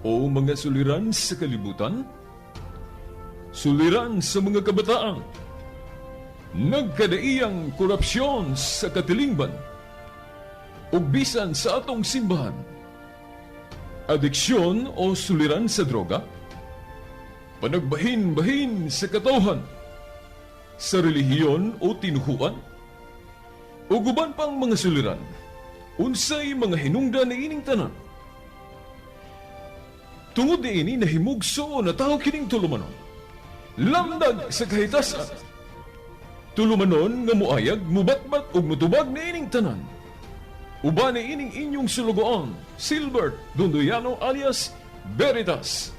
O mga suliran sa kalibutan, suliran sa mga kabataan, nagkadaiyang korupsyon sa katilingban, ug bisan sa atong simbahan, adiksyon o suliran sa droga, panagbahin-bahin sa katawhan, sa relihiyon o tinuhuan, ug uban pang mga suliran, unsay mga hinungdan niining tanan? Tungod niini nahimugso na tao kining tulumanon. Lamdag sa kahitasan. Tulumanon nga muayag, mubatbat ug mutubag niining tanan. Uban niining inyong sulugoon, Silbert Dondoyano alias Veritas.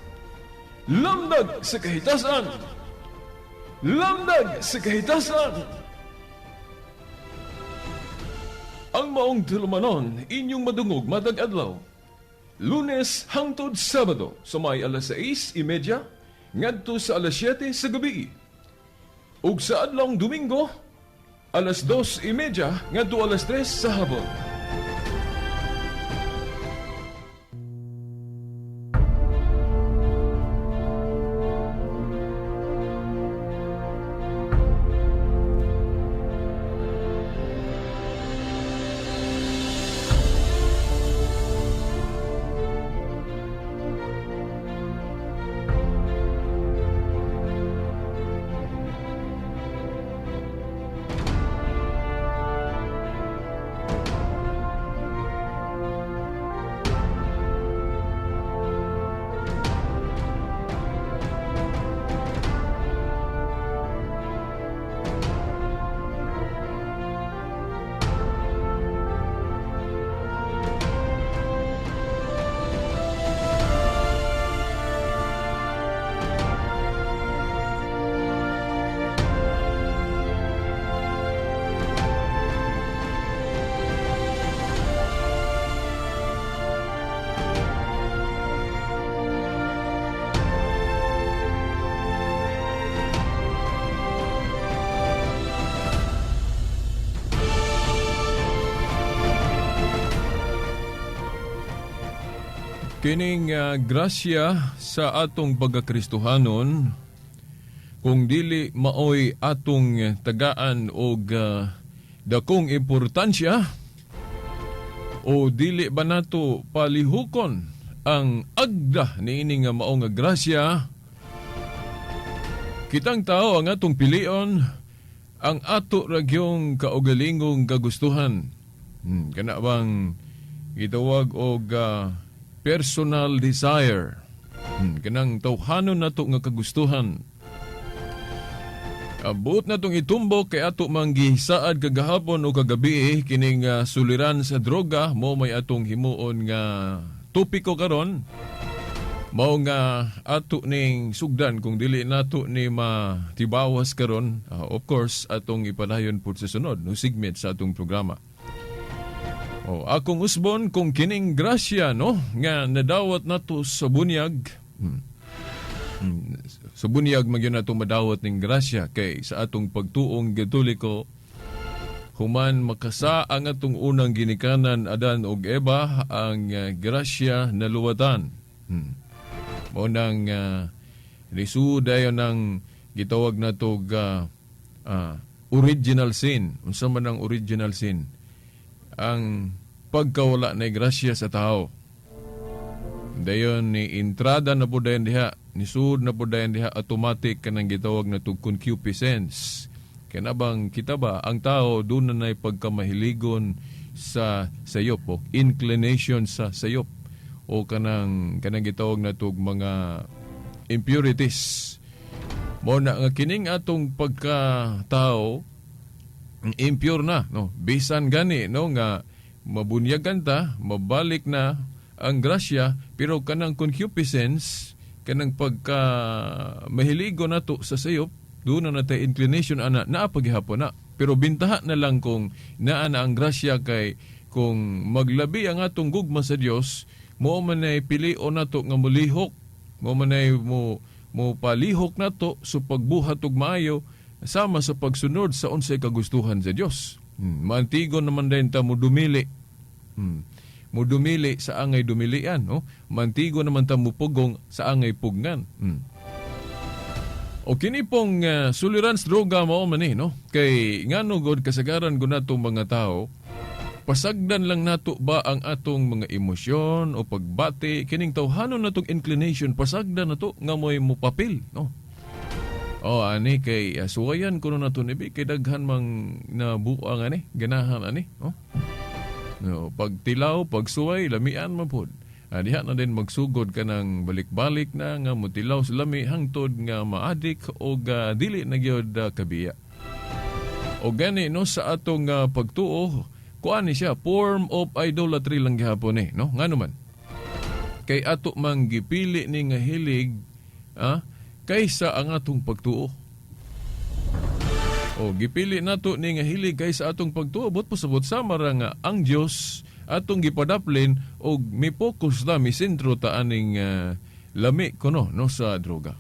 Lamdag sa kahitasan. Lamdag sa kahitasan. Ang maong tulumanon inyong madungog matag adlaw. Lunes hangtod Sabado sa may alas 6:30 ngadto sa alas 7 sa gabi. Ug sa adlawng Domingo alas 2:30 ngadto alas 3 sa hapon. Kining grasya sa atong pagkakristohanon, kung dili maoy atong tagaan og dakong importansya o dili ba nato palihukon ang agda niini nga mao nga grasya, kitang tao ang atong pilion ang ato ragyong kaugalingong kagustuhan. Kana bang gitawag og personal desire. Kanang tawhanon nato nga kagustuhan. Buot na tong itumbok kay ato mang gisaad kagahapon o kagabi kining suliran sa droga mo may atong himuon nga topiko karon. Mao nga ato ning sugdan kung dili nato ni matibawas karon, of course atong ipadayon pud sa sunod no segment sa atong programa. Oh, akong usbon kung kining grasya no nga nadawat nato sa bunyag. Sa bunyag magyud nato madawat ning grasya kay sa atong pagtuong Katoliko human makasa ang atong unang ginikanan Adan ug Eva ang grasya naluwatan. Mao nang lisod dayon ang gitawag nato original sin. Unsa man ang original sin? Ang pagkawala na grasya sa tao. Dayon ni entrada na po dayon diha, nisud na po dayon diha automatic kanang gitawag na tug concupiscence. Kaya bang kita ba ang tao doon na nay pagkamahiligon sa sayop o inclination sa sayop o kanang gitawag na tug mga impurities. Mo na nga kining atong pagkatao impure na, no? Bisan gani no nga mabunyagan ta, mabalik na ang grasya, pero kanang concupiscence, kanang pagka mahiligo nato sa sayop, doon na natay inclination ana, naa paghihapon na. Pero bintaha na lang kung naa na ang grasya kay kung maglabi ang atong gugma sa Dios, mo man ay pilion nato nga molihok, mo man ay mo palihok nato sa pagbuhat og maayo sama sa pagsunod sa unsay kagustuhan sa Dios. Maantigo naman din ta mo dumili. Mudumili sa angay dumilian, no? Mantigo naman ta mupugong sa angay pugngan. O kini pong suliran sa droga mao man ni, no? Kay ngano god kasagaran gud natong mga tao, pasagdan lang nato ba ang atong mga emosyon o pagbati kining tawhanon natong inclination, pasagdan nato nga mo'y mupapil, no? Oh, ani kay suwayan kuno nato ni bi kay daghan mang nabuang ani, ganahan ani, oh. No, pagtilaw, pagsuway, lamian man pod. Diha na din magsugod ka ng balik-balik na nga motilaw sa lami hangtod nga maadik o dili na gyud kabiya. O gani, no, sa atong pagtuo, kuan ni siya, form of idolatry lang gihapon eh, no? Ngano man? Kay ato mang gipili ni nga hilig kaysa ang atong pagtuo. O gipili nato ni nga hilig kaysa atong pagtuo, but pasabot sama ra nga ang Dios atong gipadaplin og mi-focus ta, mi sentro ta aning lami kuno, no, sa droga.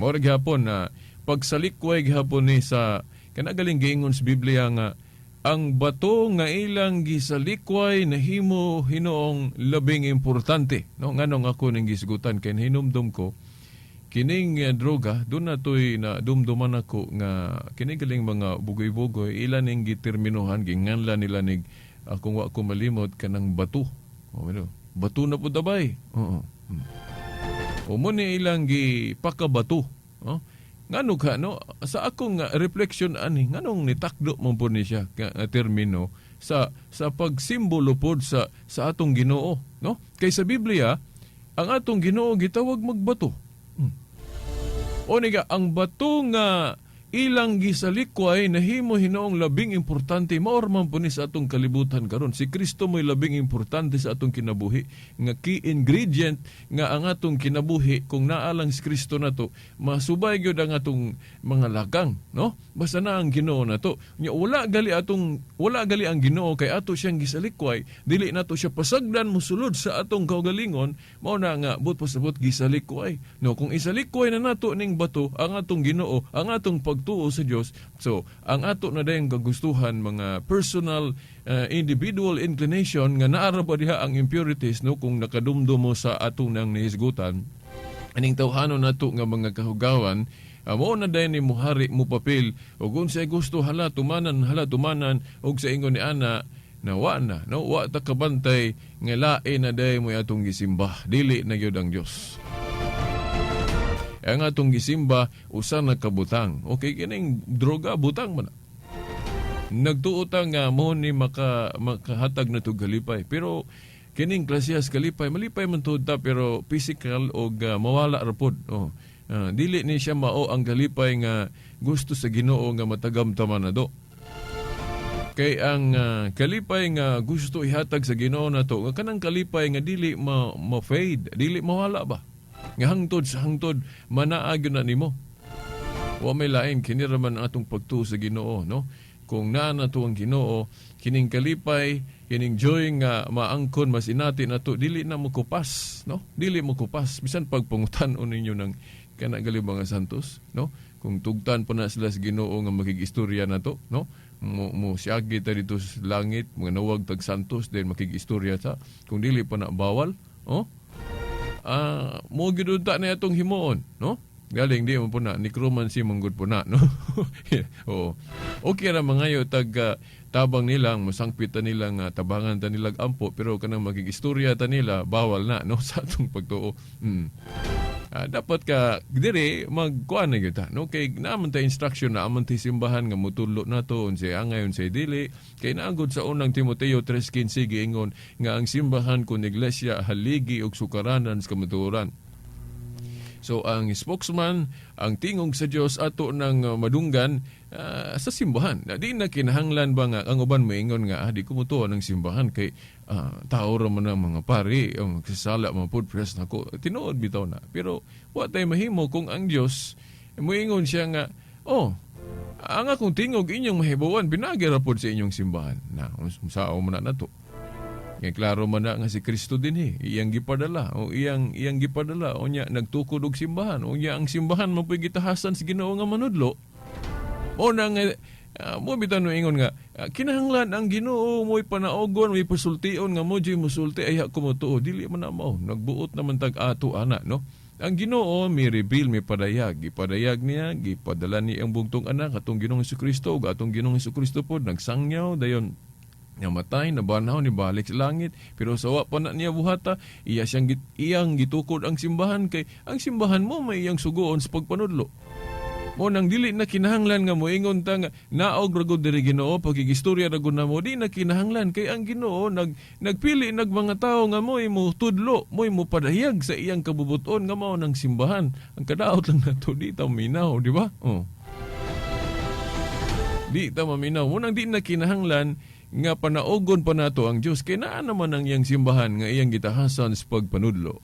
Mao ra gihapon na pagsalikway gihapon ni sa kanagaling giingon sa Biblia nga ang bato nga ilang gisalikway nahimo hinoong labing importante, no? Nganong ako ning gisgutan? Kay hinumdum ko kining droga, doon na to'y na dumduman ako nga kini galing mga bugoy-bugoy, ilan ning giterminuhan, ginganla nila nig kung wa ko malimot, kanang bato. O, ano, bato na pud dabay. Oo. O mo ni ilang gipakabato, oh. Ngano ka, no, sa akong reflection ani, nganong nitakdo man po ni siya nga termino sa pagsimbolo pod sa atong Ginoo, no? Kay sa Biblia ang atong Ginoo gitawag magbato. O niga, ang bato nga ilang gisalikway nahimo hinoong labing importante, mao man po ni sa atong kalibutan karon. Si Kristo mo'y labing importante sa atong kinabuhi nga key ingredient nga ang atong kinabuhi, kung naa lang si Kristo nato, masubay gyud ang atong mga lakang, no? Basta na ang Ginoo nato. Nya wala gali ang Ginoo kay ato siyang gisalikway, dili nato siya pasagdan mosulod sa atong kaugalingon, mao na nga but pasabot gisalikway, no? Kung isalikway na nato ning bato, ang atong Ginoo, ang atong pagtuo sa Dios, so ang ato na dayong kagustuhan, mga personal individual inclination nga naara pa diha ang impurities, no? Kung nakadumdum mo sa atong nang nihisgutan aning tawhanon nato nga mga kahugawan, mo na dayon ni muhari mo papel ug unsay gusto, hala tumanan, hala tumanan, ug sa ingon ni ana na wa na, no, wa ta kabantay nga lain na dayon mo atong gisimba, dili na gyud ang Dios. Ang atong gisimba usa na kabutang. Okay, kining droga butang man na. Nagtuo ta nga mo ni makahatag na tog kalipay. Pero kining klasehas kalipay, malipay man tuod ta pero physical og mawala ra pod. Oh. Dili ni siya mao ang kalipay nga gusto sa Ginoo nga matagam taman na do. Kay ang kalipay nga gusto ihatag sa Ginoo nato, nga kanang kalipay nga dili ma, ma-fade, dili mawala ba? Nga hangtod sa hangtod manaag yun na nimo. Wa may lain, kini ra man ang atong pagtuo sa Ginoo, no? Kung naa na to ang Ginoo, kining kalipay, kining joy nga maangkon masinati nato, dili na mo kupas, no? Dili mo kupas bisan pagpangutan-on ninyo ng kana gali mga santos, no? Kung tugtan pa na sila sa Ginoo nga makigistorya nato, no? Mo siyagi ta dito sa langit, mga nawag tag santos, then makigistorya ta. Kung dili pa na bawal, oh? Mo gyud ta na atong himuon, no? Galing di mo po na necromancy man gud po na, no? Oo. Okay ra mangayo tag tabang nilang masangpit ta nila nga tabangan ta nila ampo, pero kanang magigistorya ta nila bawal na, no, sa atong pagtuo. Dapat ka dire magkuan na gyud ta, no? Kay naa man ta instruction na aman tay simbahan nga mutudlo nato unsay angay, unsay dili, kay naagod sa Unang Timoteo 3:15 giingon nga ang simbahan kun iglesia haligi og sukaranan sa kamatuoran. So ang spokesman, ang tingog sa Dios ato ng madunggan sa simbahan. Na di na kinahanglan ba nga ang uban moingon nga di ko motuo ng simbahan kay tao ra man ang mga pari, ang magsasala man pud press nako. Tinuod bitaw na. Pero wa tay mahimo kung ang Dios moingon siya nga, "Oh, ang akong tingog inyong mahibawan binagi ra pod sa inyong simbahan." Na sao man na nato? Nga klaro man na nga si Kristo din eh, iyang gipadala o iyang gipadala o nya nagtukod og simbahan o nya ang simbahan mo gitahasan sa Ginoo nga manudlo. O na nga Mo bitaw no ingon nga kinahanglan ang Ginoo mo'y panaogon, mo'y pasultion nga mo di musulti ay ko motuo, dili man na mao. Nagbuot naman tag ato ana, no? Ang Ginoo mi reveal, mi padayag, gipadayag niya, gipadala niya ang bugtong anak, atong Ginoong Kristo, ug atong Ginoong Kristo pod nagsangyaw, dayon namatay, nabanhaw, nibalik sa langit, pero sa wa pa na niya buhata, iya siyang iyang gitukod ang simbahan kay ang simbahan mo may iyang sugoon sa pagpanudlo. Mo nang dili na kinahanglan nga moingon ta nga naog ra gud diri Ginoo, pagkigistorya ra gud namo, di na kinahanglan kay ang Ginoo nagpili nag mga tawo nga mo'y mo tudlo, mo'y mo padayag sa iyang kabubuton nga mao ng simbahan. Ang kadaot lang nato, di ta minaw, di ba? Oh. Di ta maminaw. Mo nang di na kinahanglan nga panaogon pa nato ang Dios kay naa naman ang iyang simbahan nga iyang gitahasan sa pagpanudlo.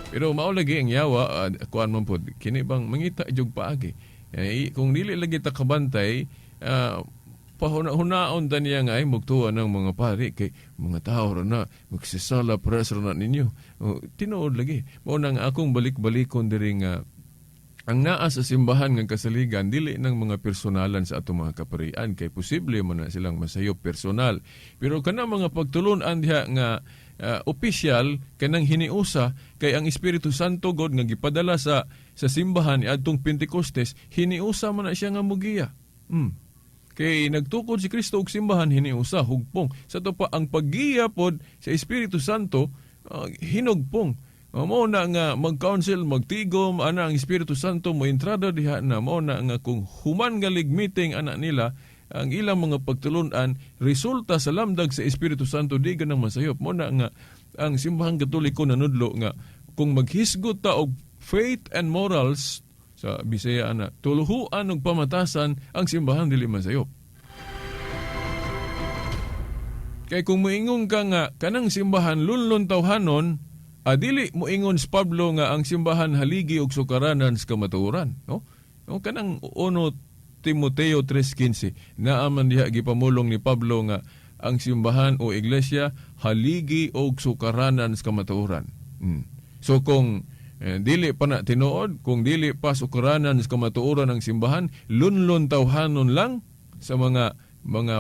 Pero mao lagi ang yawa, kuan man pod kini bang mangita jug paagi. Eh, kung dili lagi ta kabantay, pahuna-hunaon ta niya nga ay mugtuwa ng mga pari kay mga tao ra na magsisala pres ra na ninyo. Oh, tinuod lagi. Mao nang akong balik-balikon diri nga ang naa sa simbahan nga kasaligan dili ng mga personalan sa atong mga kaparian kay posible man na silang masayop personal. Pero kana mga pagtulon-an diha nga opisyal kanang hiniusa kay ang Espiritu Santo God nga gipadala sa simbahan adtong Pentecostes, hiniusa man na siya nga mugiya. Kay nagtukod si Kristo og simbahan hiniusa hugpong. Sa to pa ang paggiya pod sa Espiritu Santo hinugpong. Mao na nga mag-council, magtigom ana ang Espiritu Santo mo entrada diha na mao na nga kung human nga meeting ana nila ang ilang mga pagtulunan resulta sa lamdag sa Espiritu Santo, di ganang masayop. Mo na nga ang Simbahang Katoliko nanudlo nga kung maghisgot ta og faith and morals, sa Bisaya ana, tuluhuan og pamatasan, ang simbahan dili masayop. Kay kung moingon ka nga kanang simbahan lunlun tawhanon, adili moingon si Pablo nga ang simbahan haligi og sukaranan sa kamatuoran, no? No, kanang 1 Timoteo 3:15, naaman diha gipamulong ni Pablo nga ang simbahan o iglesia haligi og sukaranan sa kamatuoran. So kung dili pa na tinuod, kung dili pa sukaranan sa kamatuoran ang simbahan, lunlun tawhanon lang sa mga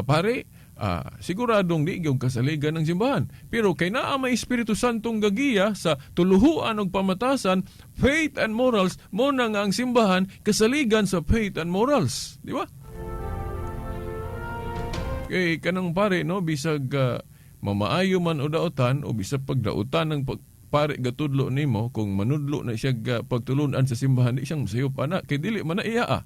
pare, siguradong di gyud kasaligan ng simbahan. Pero kay naa may Espiritu Santong gagiya sa tuluhuan og pamatasan, faith and morals, mo na nga ang simbahan kasaligan sa faith and morals, di ba? Kay kanang pare, no, bisag mamaayo man o daotan o bisag pagdaotan ng pare gatudlo nimo, kung manudlo na siya pagtulunan sa simbahan, di siyang masayop ana kay dili man na iya ah.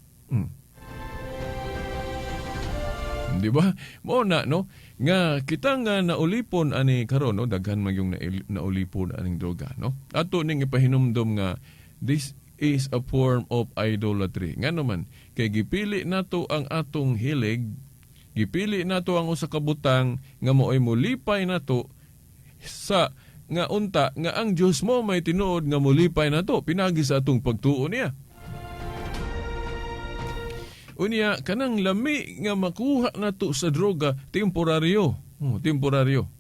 Di ba? Mo na, no, nga kita nga naulipon ani karon, no, daghan man yung naulipon aning droga, no. Ato ning ipahinumdom nga this is a form of idolatry. Ngano man kay gipili nato ang atong hilig, gipili nato ang usa ka butang nga mo'y molipay nato sa nga unta nga ang Dios mo may tinuod nga molipay nato pinagi sa atong pagtuo niya. Unya, kanang lami nga makuha nato sa droga, temporaryo. Oh, temporaryo.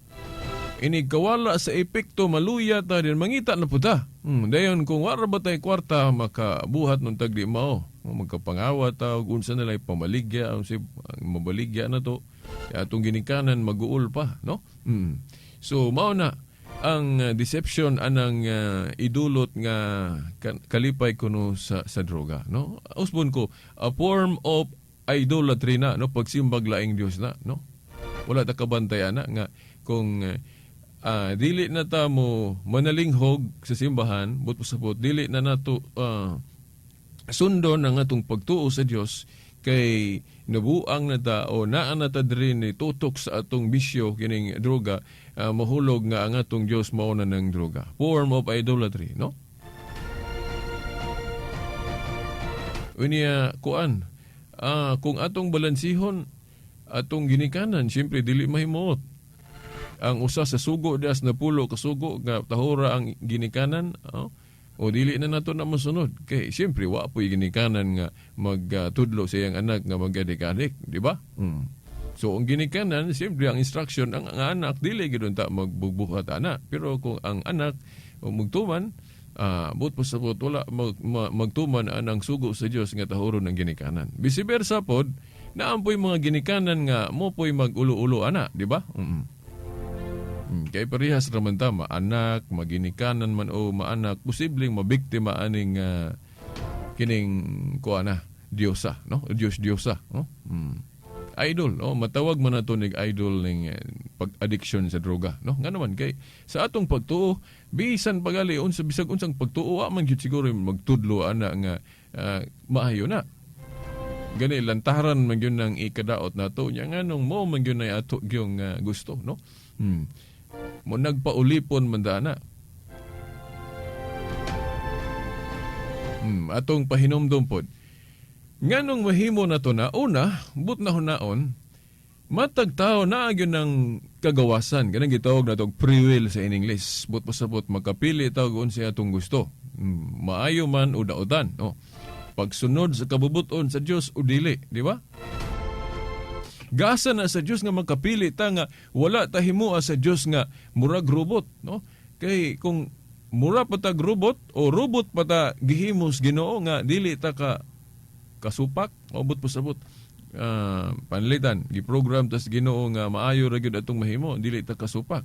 Ini kawala sa epekto, maluya ta din, mangita na puta. Dayon kung wala ba tay kwarta, makabuhat nung tagdi mao. Oh, magkapangawat ta ug unsa nila pamaligya, ang si mabaligya na to. Atong ginikanan maguol pa, no? So mao na ang deception anang idulot nga kalipay kuno sa droga, no? Usbon ko, a form of idolatry na, no, pagsimbag laing Dios na, no? Wala ta kabantay ana nga kung dili na ta mo manalinghog sa simbahan, but pasabot dili na nato sundon ang atong pagtuo sa Dios kay nabuang na ta o naa na ta diri ni tutok sa atong bisyo kining droga, mahulog nga ang atong Dios mao na ng droga. Form of idolatry, no? Unya kuan, kung atong balansihon atong ginikanan, siyempre dili mahimuot. Ang usa sa sugo dias na pulo kasugo nga tahura ang ginikanan, oh, o dili na nato na masunod kay siyempre wa po'y ginikanan nga magtudlo sa iyang anak nga mag-adik-adik, di ba? So ang ginikanan, siyempre ang instruction ang anak dili gid unta magbugbuhat ana, pero kung ang anak o magtuman, But pasabot wala magtuman anang sugo sa Dios nga tahuron ang ginikanan. Vice versa pod, naampoy mga ginikanan nga mo po'y mag-ulo-ulo ana, di ba? Kay parehas raman ta, maanak, maginikanan man o maanak, posibleng mabiktima aning kining kuan na, Diyosa, no? Diyos Diyosa, no? Idol, no? Matawag man nato nig idol ning pag-addiction sa droga, no? Nga naman kay sa atong pagtuo, bisan pagali unsa bisag unsang pagtuo, wa man gyud siguro magtudlo ana nga maayo na. Gani lantaran man gyud nang ikadaot nato nya nganong mo man gyud nay ato gyung gusto, no? Mo nagpaulipon man da na. Atong pahinomdom pod. Nganong mahimo na to na una, but na hunaon, matag tao na gyud ng kagawasan, kanang gitawag na tog free will sa in English. But pasabot makapili ta og unsa atong gusto. Maayo man o daotan, no? Pagsunod sa kabubuton sa Dios o dili, di ba? Gasa na sa Dios nga makapili ta nga wala ta himoa sa Dios nga murag robot, no? Kay kung mura pa tag robot o robot pa ta gihimos Ginoo nga dili ta ka kasupak, obot pasabot. Panlitan, giprogram tas Ginoo nga maayo ra gyud atong mahimo, dili ta kasupak.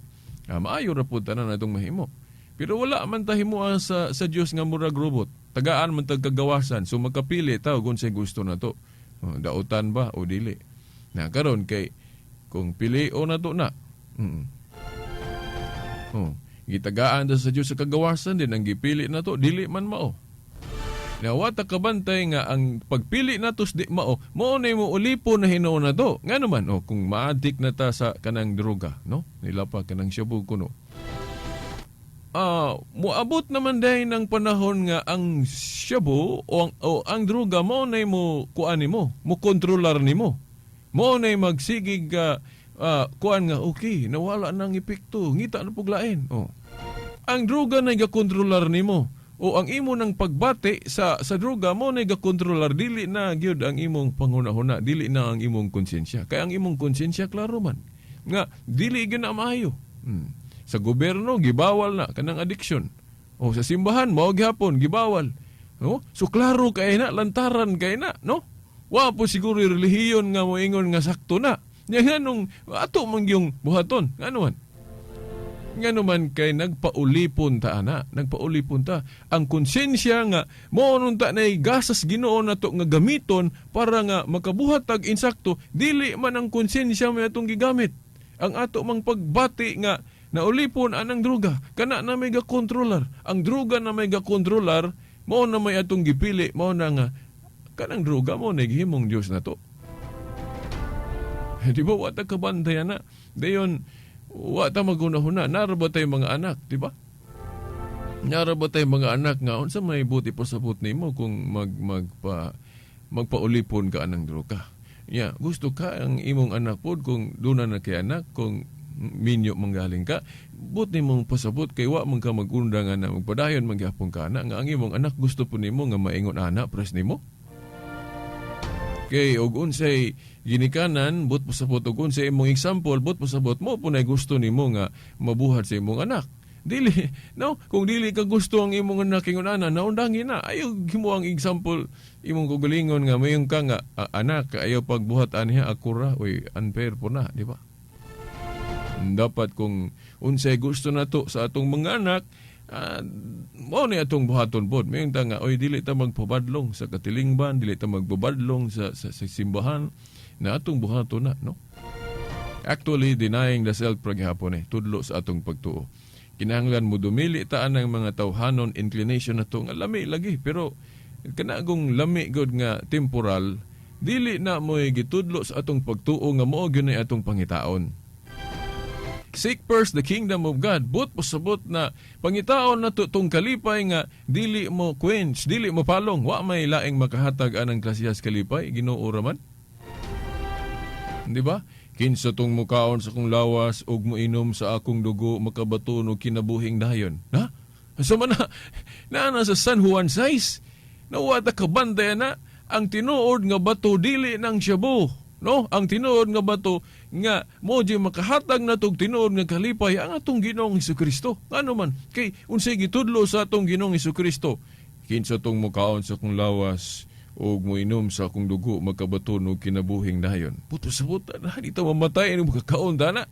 Maayo ra pud tanan atong mahimo. Pero wala man ta himoa sa Dios nga murag robot. Tagaan man tag kagawasan, so makapili ta og unsay gusto nato. Oh, dautan ba o dili. Na karon kay kung pili o nato na. Oh, gitagaan ta sa Dios sa kagawasan din ang gipili nato dili man mao. Na wa ta kabantay nga ang pagpili nato sa di mao, mao na mo ulipo na hinuon nato. Nga naman, oh, kung ma-addict na ta sa kanang droga, no? Nila pa kanang shabu kuno. Moabot naman dahil ng panahon nga ang shabu o ang droga mao na mo kuan nimo, mo kontrolar nimo. Mao na magsigig kuan nga okay, nawala nang epekto, ngita na puglain. Oh. Ang droga na gakontrolar nimo o ang imo ng pagbati sa droga mo na gakontrolar, dili na gyud ang imong panghuna-huna, dili na ang imong konsensya. Kay ang imong konsensya klaro man nga dili gyud na maayo. Sa gobyerno gibawal na kanang addiction. O sa simbahan mao gihapon gibawal. No? So klaro kay na, lantaran kay na, no? Wa po siguro yung relihiyon nga moingon nga sakto na. Nya nganong ato man gyung buhaton, ngano man? Ngano man kay nagpaulipon ta ana, nagpaulipon ta. Ang konsensya nga mao nun ta nay gasas Ginoo nato nga gamiton para nga makabuhat tag insakto, dili man ang konsensya may atong gigamit. Ang ato mang pagbati nga naulipon anang droga, kana na may ga-controller. Ang droga na may ga-controller, mao na may atong gipili, mao na nga kanang droga mo na gihimong Dios nato. Di ba wa ta kabantay ana? Dayon wa ta magunahuna, nara ba tay mga anak, di ba? Nara ba tay mga anak nga unsa may buti pasabot nimo kung magpaulipon ka anang droga? Ya, gusto ka ang imong anak pod kung duna na kay anak, kung minyo manggaling ka, but nimong pasabot kay wa man ka magunda nga na magpadayon magyapon ka ana nga ang imong anak gusto po nimo nga maingon ana pres nimo. Kay og unsay ginikanan, but pasabot og unsay imong example, but pasabot mo po na gusto nimo nga mabuhat sa imong anak. Dili, no, kung dili ka gusto ang imong anak ingon ana, naundangi na. Ayaw himo ang example imong kaugalingon nga mayon ka nga anak, ayaw pagbuhat aniha ako ra, uy, unfair po na, di ba? Dapat kung unsay gusto nato sa atong mga anak, mao ni atong buhaton pod. Mayon ta nga, oy, dili ta magpabadlong sa katilingban, dili ta magbabadlong sa simbahan, na atong buhaton na, no? Actually, denying the self gihapon eh, tudlo sa atong pagtuo. Kinahanglan mo dumili ta ang mga tawhanon inclination na to nga lami lagi, pero kanagong lami gud nga temporal, dili na mo gitudlo sa atong pagtuo nga mao gyud na atong pangitaon. Seek first the kingdom of God. But pasabot na pangitaon na to tong kalipay nga dili mo quench, dili mo palong. Wa may laing makahatag anang klasehas kalipay, Ginoo ra man. Di ba? Kinsa tong mukaon sa akong lawas ug moinom sa akong dugo makabaton og kinabuhing dayon. Ha? Asa man na? Naa na sa San Juan 6. Nawa ta kabantay na ang tinuod nga bato dili ng shabu. No, ang tinuod nga bato nga mo di makahatag natog tinuod nga kalipay ang atong Ginoong Hesukristo. Ngano man kay unsay gitudlo sa atong Ginoong Hesukristo? Kinsa tong mukaon sa akong lawas ug moinom sa akong dugo magkabaton og kinabuhing dayon. Puto sabot na di ta mamatay ini makakaon dana.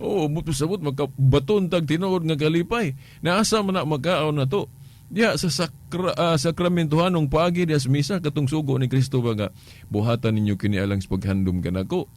Oo, muto sabot makabaton tag tinuod nga kalipay. Naasa man na magkaon na to? Diha sa sakramentohanong paagi diha sa misa katong sugo ni Kristo ba nga buhatan ninyo kini alang sa paghandom kanako.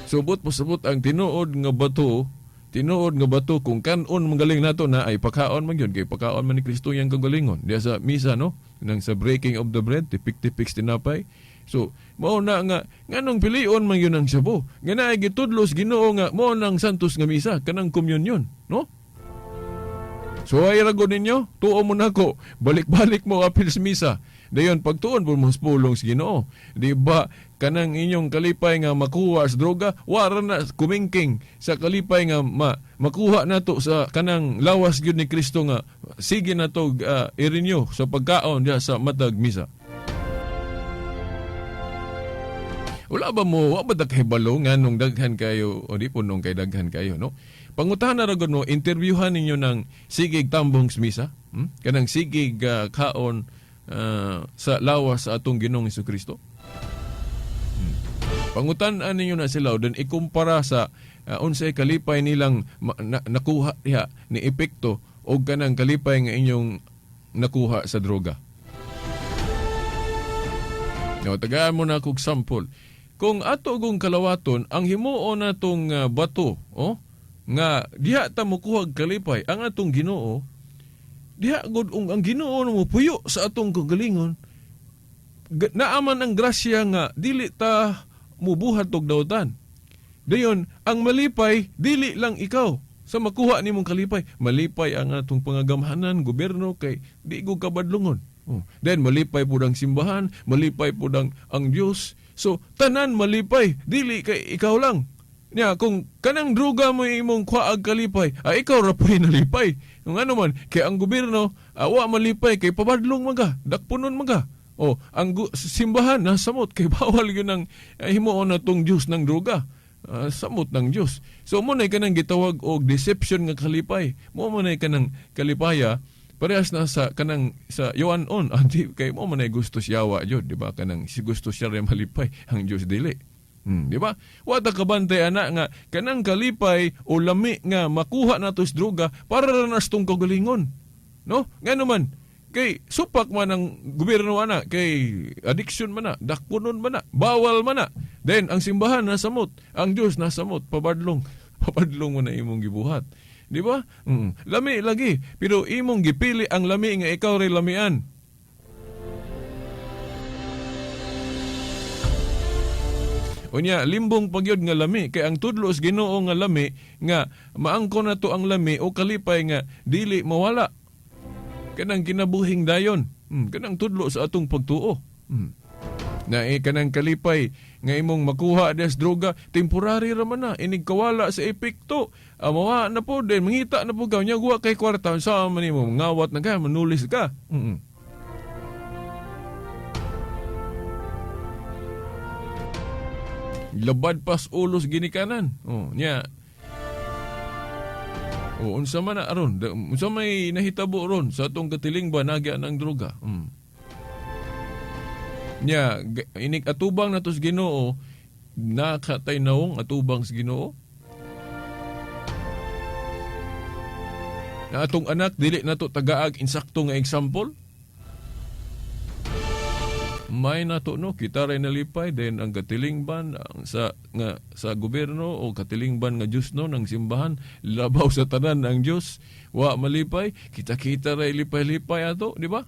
Subot pasabot ang tinuod nga bato, tinuod nga bato kung kanon magaling nato na ay pakaon man gyud kay pakaon man ni Kristo iyang kagalingon. Diha sa misa, no, nang sa breaking of the bread, tipik-tipik sa tinapay. So, mao na nga nganong pilion man gyud ang sabo. Nga naay gitudlos Ginoo nga mao nang santos nga misa kanang communion, no? So ay rago ninyo, tuo mo nako, balik-balik mo apil sa misa. Dayon pagtuon po mo sa pulong sa Ginoo. Di ba kanang inyong kalipay nga makuha sa droga, wara na kumingking sa kalipay nga makuha nato sa kanang lawas gyud ni Kristo nga sige nato i-renew sa pagkaon diha sa matag misa. Wala ba mo, wa ba ta kahibalo nga nung daghan kayo, o di po nung kay daghan kayo, no? Pangutahan na ragod mo, interviewhan ninyo ng sigig tambong sa misa, Kanang sigig kaon sa lawas sa atong Ginoong Hesukristo. Pangutan-an ninyo na sila, then ikumpara sa unsay kalipay nilang nakuha diha ni epekto og kanang kalipay nga inyong nakuha sa droga. Now, tagaan mo na akong sample. Kung ato gong kalawaton, ang himuon natong bato, oh, nga diha ta mokuhag kalipay ang atong Ginoo, diha gud ang Ginoo mo puyo sa atong kagalingon. Naaman ang grasya nga dili ta mubuhat og dautan. Dayon, ang malipay dili lang ikaw sa makuha nimong kalipay. Malipay ang atong pangagamhanan, gobyerno kay di gud kabadlungon. Oh. Then malipay pud ang simbahan, malipay pud ang Dios. So tanan malipay, dili kay ikaw lang. Nya kung kanang druga mo imong kuhaag kalipay, ikaw ra po'y nalipay. Kung ano man, kay ang gobyerno, wa malipay kay pabadlong maga, dakpunon maga. O ang simbahan nasamot kay bawal yun ang himuon na tong Dios ng druga. Samot ng Dios. So mo na kanang gitawag og deception nga kalipay. Mo man ay kanang kalipaya parehas na sa kanang sa yuan on anti kay mo man ay gusto siya wa jud, di ba? Kanang si gusto siya rin malipay ang Dios dili. Di ba? Wa ta kabantay ana nga kanang kalipay o lami nga makuha nato sa droga para ra na sa tong kagalingon. No? Ngano man kay supak man ang gobyerno ana kay addiction man na, dakpunon man na, bawal man na. Then ang simbahan nasamot, ang Dios nasamot, pabadlong. Pabadlong mo na imong gibuhat. Di ba? Lami lagi, pero imong gipili ang lami nga ikaw ray lamian. Unya, limbong pagyud nga lami kay ang tudlo sa Ginoo nga lami nga maangko na to ang lami o kalipay nga dili mawala. Kanang kinabuhing dayon. Kanang tudlo sa atong pagtuo. Na kanang kalipay nga imong makuha des droga, temporary ra man na, inig kawala sa epekto. Mawa na po din, mangita na po ka, nya guwa kay kwarta, sa man nimo ngawat na ka, manulis ka. Labad pas ulos ginikanan. Oh, nya. Oh, unsa man na aron? Unsa may nahitabo ron sa atong katiling ba nagya ng droga? Nya, inig atubang na tos Ginoo, nakatay naong atubang sa Ginoo. Na atong anak dili nato tagaag insakto nga example. May nato no, kita ray nalipay then ang katilingban ang sa nga sa gobyerno o katilingban nga Dios no ng simbahan labaw sa tanan ang Dios wa malipay, kita-kita ray lipay-lipay ato, di ba?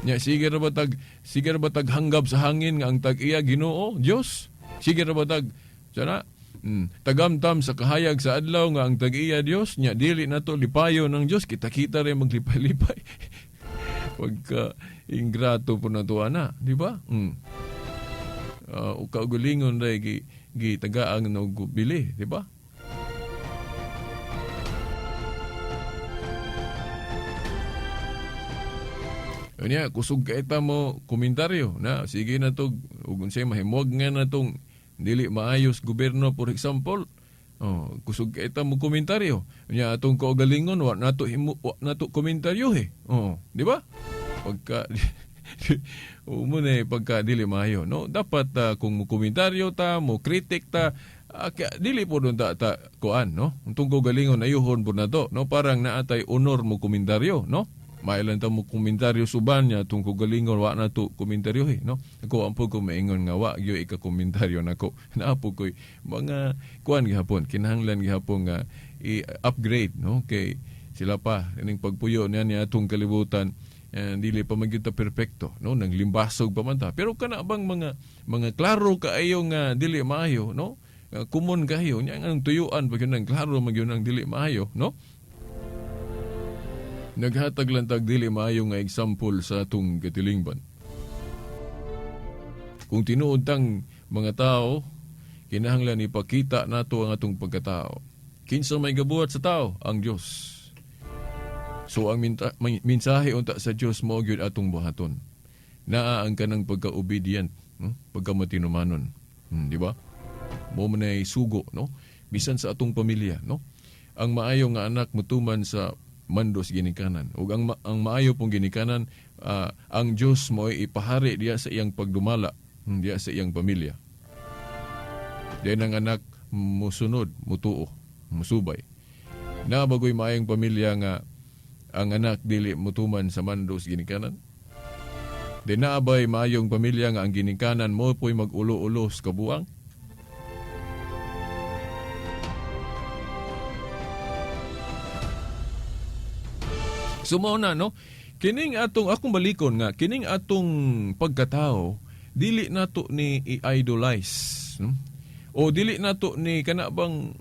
Nya sige ra ba tag, sige ra ba tag hanggap sa hangin nga ang tag-iya Ginoo Dios? Sige ra ba tag sana tagamtam sa kahayag sa adlaw nga ang tag-iya Dios, nya dili nato lipayo ng Dios, kita-kita ray maglipay-lipay. Pagka ingrato po na tuwa na, di ba? Kaugalingon ray gi tagaang no bili, di ba? Unya, kusog kay ta mo komentaryo na sige na to ug unsay mahimuag nga na tong dili maayos gobyerno, for example. Oh, kusog kay ta mo komentaryo. Unya, atong kaugalingon wa nato himo, wa nato komentaryo eh. Oh, di ba? Pagka mo na pagka dili maayo, no? Dapat kung mo komentaryo ta, mo critic ta, dili po doon ta kuan, no? Ang tong kaugalingon ayuhon po na to, no? Parang naatay honor mo komentaryo, no? Mailan ta mo komentaryo suban niya tung kaugalingon wa na to komentaryo eh, no? Ako ang ko maingon nga wa gyud ika komentaryo nako. Naa po koy mga kuan gihapon, kinahanglan gihapon nga i-upgrade, no? Kay sila pa ining pagpuyo niya niya atong kalibutan, dili pa man gyud ta perpekto, no? Nang limbasog pa man ta, pero kana bang mga klaro kaayo nga dili maayo, no? Common kayo nya ang tuyuan pag yun ang klaro man gyud ang dili maayo, no? Naghatag lang tag dili maayo nga example sa atong katilingban. Kung tinuod tang mga tao, kinahanglan ipakita nato ang atong pagkatao. Kinsa may gabuhat sa tao? Ang Dios. So ang mensahe unta sa Dios mao gyud atong buhaton. Naa ang kanang pagka-obedient, no? Pagkamatinumanon. Di ba? Mo man ay sugo, no? Bisan sa atong pamilya, no? Ang maayo nga anak mutuman sa mando sa ginikanan. Ug ang maayo pong ginikanan, ang Dios mo ay ipahari diya sa iyang pagdumala, diya sa iyang pamilya. Diyan ang anak musunod, mutuo, musubay. Na bagoy maayong pamilya nga ang anak dili mutuman sa mando sa ginikanan. Di naabay maayong pamilya nga ang ginikanan mo po'y mag-ulo-ulo sa kabuang. So mao na, no? Kining atong akong balikon nga kining atong pagkatao dili nato ni i-idolize, no? O dili nato ni kana bang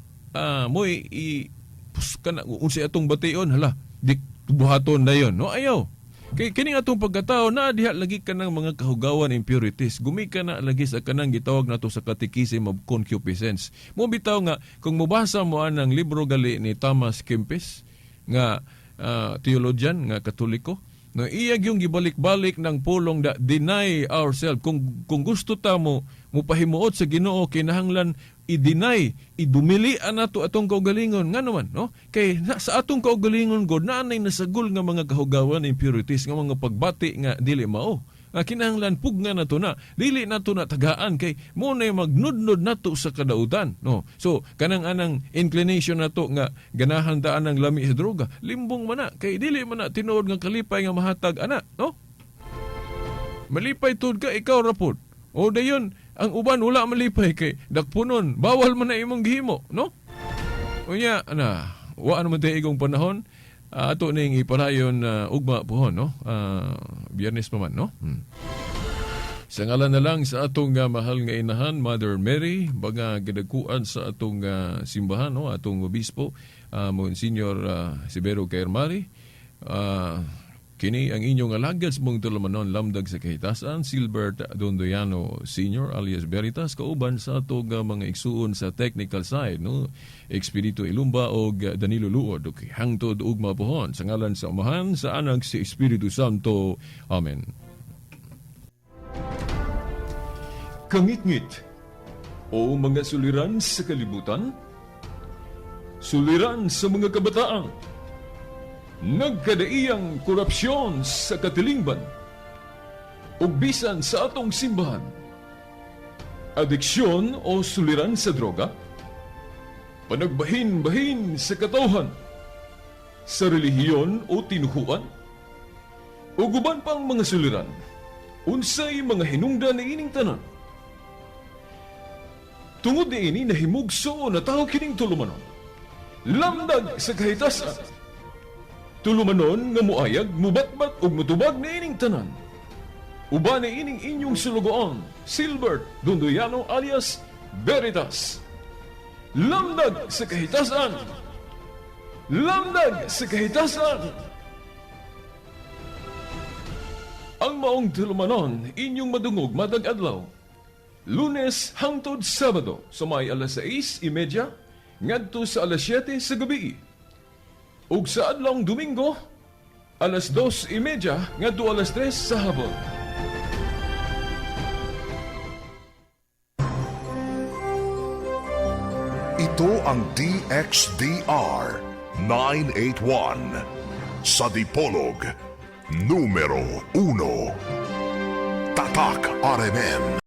moy i pus, kana unsay atong bation, hala di buhaton dayon, no? Ayaw. Kay kining atong pagkatao na diha lagi kanang mga kahugawan, impurities. Gumika na lagi sa kanang gitawag nato sa Catechism of Concupiscence. Mo bitaw nga kung mobasa mo anang libro gali ni Thomas Kempis nga theologian nga Katoliko, no, iya gyung gibalik-balik ng pulong da deny ourselves. Kung gusto ta mo mupahimuot sa Ginoo, kinahanglan i-deny, idumili nato atong kaugalingon. Nga naman, no? Kay na, sa atong kaugalingon god naanay nasagol nga mga kahugawan, impurities, nga mga pagbati nga dili mao. Nga kinahanglan pugna nato na, dili nato na tagaan kay mo na magnudnod nato sa kadautan, no? So kanang anang inclination nato nga ganahan ta anang lami sa droga, limbong man na kay dili man na tinuod nga kalipay nga mahatag ana, no? Malipay tud ka ikaw ra pod. O dayon ang uban wala malipay kay dakpunon, bawal man na imong gihimo, no? Unya na, wa naman tayo igong panahon. Ato ning iparayon ugma pohon, no? Biyernes pa man, no? Sa ngalan na lang sa atong mahal nga inahan, Mother Mary, baga gidagkuan sa atong simbahan, no? Atong obispo, Monsignor Severo Caermari. Kini ang inyong alagad sa mong tulumanon, lamdag sa kahitasan, Silbert Dondoyano Senior alias Veritas, kauban sa atong mga igsuon sa technical side, no? Expedito Ilumba og Danilo Luod. Okay, hangtod ugma pohon sa ngalan sa Amahan, sa Anak, sa Espiritu Santo. Amen. Kangitngit o mga suliran sa kalibutan, suliran sa mga kabataan, nagkadaiyang korupsyon sa katilingban, ug bisan sa atong simbahan, adiksyon o suliran sa droga, panagbahin-bahin sa katawhan, sa relihiyon o tinuhuan, ug uban pang mga suliran, unsay mga hinungdan niining tanan. Tungod niini nahimugso na tao kining tulumanon. Lamdag sa kahitasan. Tulumanon nga muayag, mubatbat ug mutubag niining tanan. Uban niining inyong sulugoon, Silbert Dondoyano alias Veritas. Lamdag sa kahitasan. Lamdag sa kahitasan. Ang maong tulumanon inyong madungog matag adlaw. Lunes hangtod Sabado sa may alas 6:30 ngadto sa alas 7 sa gabi. Ug sa adlawng Domingo, Alas 2:30 ngadto alas 3 sa hapon. Ito ang DXDR 981 sa Dipolog, numero 1. Tatak RMN.